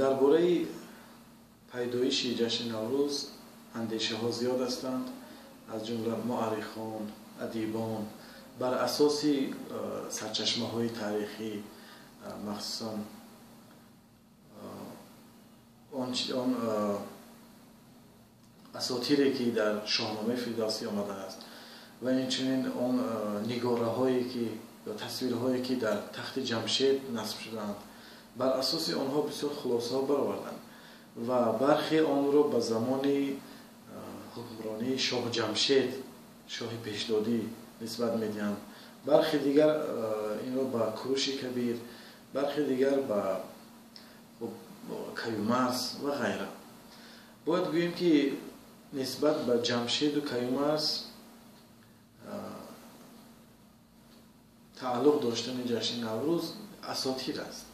Дар бораи пайдоиши ҷашни Наврӯз андешаҳо зиёд ҳастанд, аз ҷумла муаррихон, адибон бар асоси сарчашмаҳои таърихӣ, махсусан он асотире ки дар Шоҳномаи Фирдавсӣ омадааст ва инчунин он нигораҳое ки ё тасвирҳое ки дар тахти Ҷамшед насб шудаанд, бар асоси онҳо бисёр хулосаҳо бароварданд ва бархе онро ба замони ҳукмронии шоҳ Ҷамшед, шоҳи пешдодӣ нисбат медиҳанд, бархе дигар инро ба Куруши Кабир, бархе дигар ба Каюмарс ва ғайра. Бояд гӯем, ки нисбат ба Ҷамшеду Каюмарс тааллуқ доштани ҷашни Наврӯз асотир аст,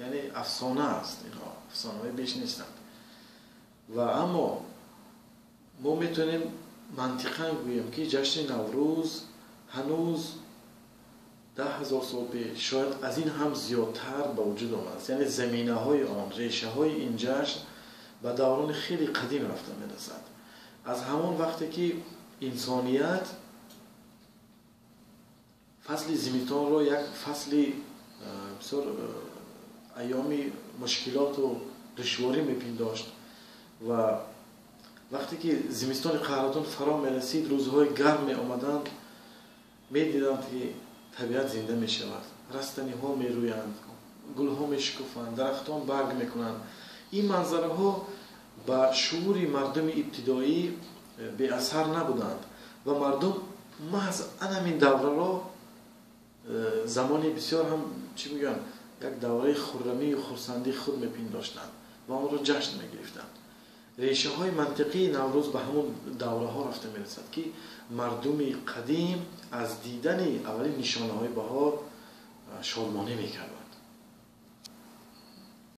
яъне афсона аст. Инҳо афсонаҳои беш нестанд. Ва аммо мо метавонем мантиқан гӯем, ки ҷашни Наврӯз ҳанӯз 10 000 сол пеш, шояд аз ин ҳам зиёдтар, ба вуҷуд омадааст, яъне заминаҳои он, решаҳои ин ҷашн ба даврони хеле қадим рафта мерасад, аз ҳамон вақте ки инсоният фасли зимистонро як фасли бисёр айёми мушкилоту душворӣ мепиндошт ва вақте ки зимистони қаҳратон фаро мерасид, рӯзҳои гарм меомаданд, медиданд, ки табиат зинда мешавад, растаниҳо мерӯянд, гулҳо мешукуфанд, дарахтон барг мекунанд. Ин манзараҳо ба шуури мардуми ибтидоӣ беасар набуданд ва мардум маҳз анамин давраро замони бисёр ҳам, чӣ мегӯянд, як давраи хуррамию хурсандии худ мепиндоштанд ва онро ҷашн мегирифтанд. Решаҳои мантиқии Наврӯз ба ҳамон давраҳо рафта мерасад, ки мардуми қадим аз дидани аввалин нишонаҳои баҳор шодмонӣ мекарданд.